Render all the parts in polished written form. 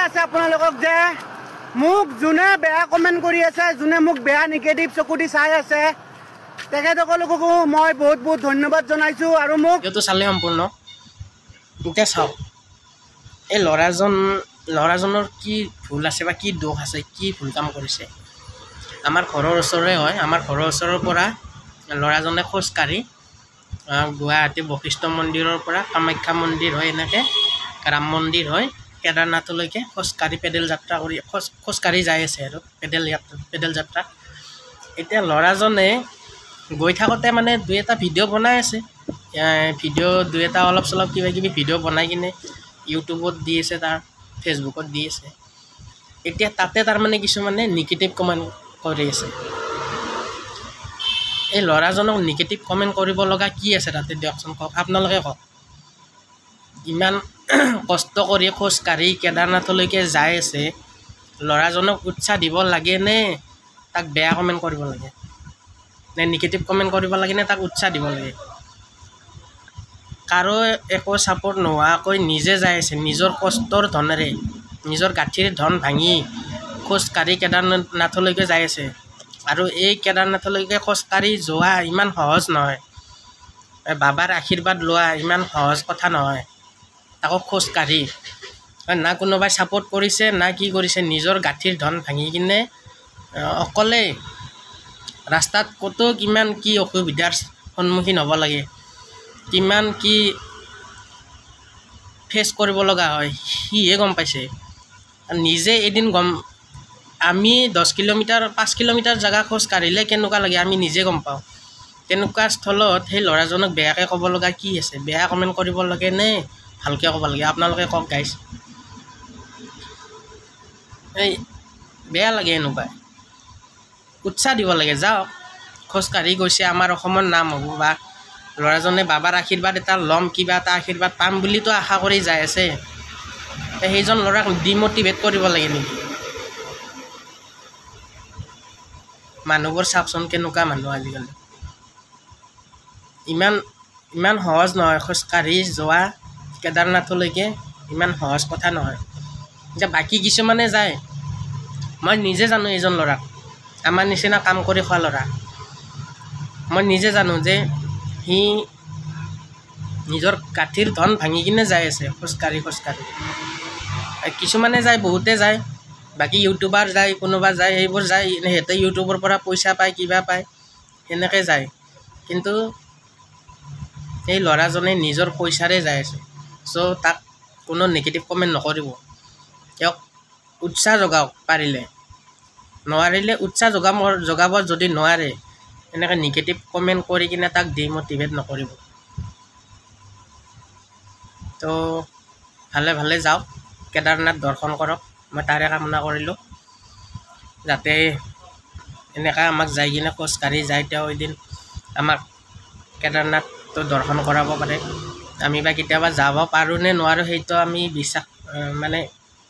আছে আপোনালোকক যে মোক যোনে বেয়া কমেণ্ট কৰি আছে, যোনে মোক বেয়া নিগেটিভ চকু দি চাই আছে, তেখেতসকলকো মই বহুত বহুত ধন্যবাদ জনাইছোঁ। আৰু মোক ভিডিঅ'টো চালে সম্পূৰ্ণ। এতিয়া চাওক, এই ল'ৰাজনৰ কি ভুল আছে বা কি দোষ আছে, কি ভুল কাম কৰিছে। আমাৰ ঘৰৰ ওচৰৰে হয়, আমাৰ ঘৰৰ ওচৰৰ পৰা ল'ৰাজনে খোজকাঢ়ি গুৱাহাটী বশিষ্ঠ মন্দিৰৰ পৰা কামাখ্যা মন্দিৰ হৈ এনেকৈ ৰাম মন্দিৰ হৈ কেদাৰনাথলৈকে খোজকাঢ়ি পেডেল যাত্ৰা কৰি খোজকাঢ়ি যাই আছে আৰু পেডেল যাত্ৰা। এতিয়া ল'ৰাজনে গৈ থাকোঁতে মানে দুই এটা ভিডিঅ' বনাই আছে, ভিডিঅ' দুই এটা অলপ চলপ কিবা কিবি ভিডিঅ' বনাই কিনে ইউটিউবত দি আছে, তাৰ ফেচবুকত দি আছে। এতিয়া তাতে তাৰমানে কিছুমানে নিগেটিভ কমেণ্ট কৰি আছে। এই ল'ৰাজনক নিগেটিভ কমেণ্ট কৰিব লগা কি আছে তাতে দিয়কচোন, কওক আপোনালোকে কওক। ইমান কষ্ট কৰি খোজকাঢ়ি কেদাৰনাথলৈকে যাই আছে, ল'ৰাজনক উৎসাহ দিব লাগে নে তাক বেয়া কমেণ্ট কৰিব লাগে, নে নিগেটিভ কমেণ্ট কৰিব লাগে নে তাক উৎসাহ দিব লাগে? কাৰো একো ছাপোৰ্ট নোহোৱাকৈ নিজে যাই আছে, নিজৰ কষ্টৰ ধনেৰে, নিজৰ গাঁঠিৰ ধন ভাঙি খোজকাঢ়ি কেদাৰনাথলৈকে যাই আছে। আৰু এই কেদাৰনাথলৈকে খোজকাঢ়ি যোৱা ইমান সহজ নহয়, বাবাৰ আশীৰ্বাদ লোৱা ইমান সহজ কথা নহয়। তাকো খোজকাঢ়ি, না কোনোবাই ছাপোৰ্ট কৰিছে না কি কৰিছে, নিজৰ গাঁঠিৰ ধন ভাঙি কিনে অকলেই ৰাস্তাত ক'তো কিমান কি অসুবিধাৰ সন্মুখীন হ'ব লাগে, কিমান কি ফেচ কৰিব লগা হয়, সিহে গম পাইছে। নিজে এদিন গম, আমি 10 কিলোমিটাৰ 5 কিলোমিটাৰ জেগা খোজ কাঢ়িলে কেনেকুৱা লাগে আমি নিজে গম পাওঁ। তেনেকুৱা স্থলত সেই ল'ৰাজনক বেয়াকৈ ক'ব লগা কি আছে? বেয়া কমেণ্ট কৰিব লাগে নে ভালকৈ ক'ব লাগে? আপোনালোকে কওক গাইজ। এই বেয়া লাগে এনেকুৱা। উৎসাহ দিব লাগে, যাওক খোজকাঢ়ি গৈছে, আমাৰ অসমৰ নাম হ'ব, বা ল'ৰাজনে বাবাৰ আশীৰ্বাদ এটা ল'ম, কিবা এটা আশীৰ্বাদ পাম বুলিতো আশা কৰি যাই আছে। সেইজন ল'ৰাক ডিম'টিভেট কৰিব লাগে নেকি? মানুহবোৰ চাওকচোন কেনেকুৱা মানুহ আজিকালি। ইমান ইমান সহজ নহয় খোজকাঢ়ি যোৱা কেদাৰনাথলৈকে, ইমান সহজ কথা নহয়। এতিয়া বাকী কিছুমানে যায়, মই নিজে জানো এইজন ল'ৰাক, আমাৰ নিচিনা কাম কৰি খোৱা ল'ৰা। মই নিজে জানো যে সি নিজৰ গাঁঠিৰ ধন ভাঙি কিনে যাই আছে খোজকাঢ়ি খোজকাঢ়ি। কিছুমানে যায়, বহুতে যায়, বাকী ইউটিউবাৰ যায়, কোনোবা যায়, সেইবোৰ যায়, সিহঁতে ইউটিউবৰ পৰা পইচা পায়, কিবা পায়, সেনেকৈ যায়। কিন্তু সেই ল'ৰাজনে নিজৰ পইচাৰে যাই আছে। চ' তাক কোনো নিগেটিভ কমেণ্ট নকৰিব, তেওঁক উৎসাহ যোগাওক পাৰিলে, নোৱাৰিলে উৎসাহ যোগাব যদি নোৱাৰে, এনেকৈ নিগেটিভ কমেণ্ট কৰি কিনে তাক ডিম'টিভেট নকৰিব। তো ভালে ভালে যাওক, কেদাৰনাথ দৰ্শন কৰক, মই তাৰে কামনা কৰিলোঁ, যাতে এনেকৈ আমাক যাই কিনে খোজকাঢ়ি যায় তেওঁ এদিন আমাক কেদাৰনাথটো দৰ্শন কৰাব পাৰে। আমি বা কেতিয়াবা যাব পাৰোঁ নে নোৱাৰোঁ সেইটো আমি বিশ্বাস মানে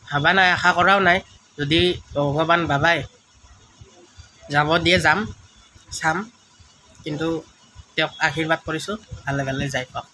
ভাবা নাই, আশা কৰাও নাই। যদি ভগৱান বাবাই যাব দিয়ে যাম, চাম, কিন্তু তেওঁক আশীৰ্বাদ কৰিছোঁ ভালে ভালে যাই পাওক।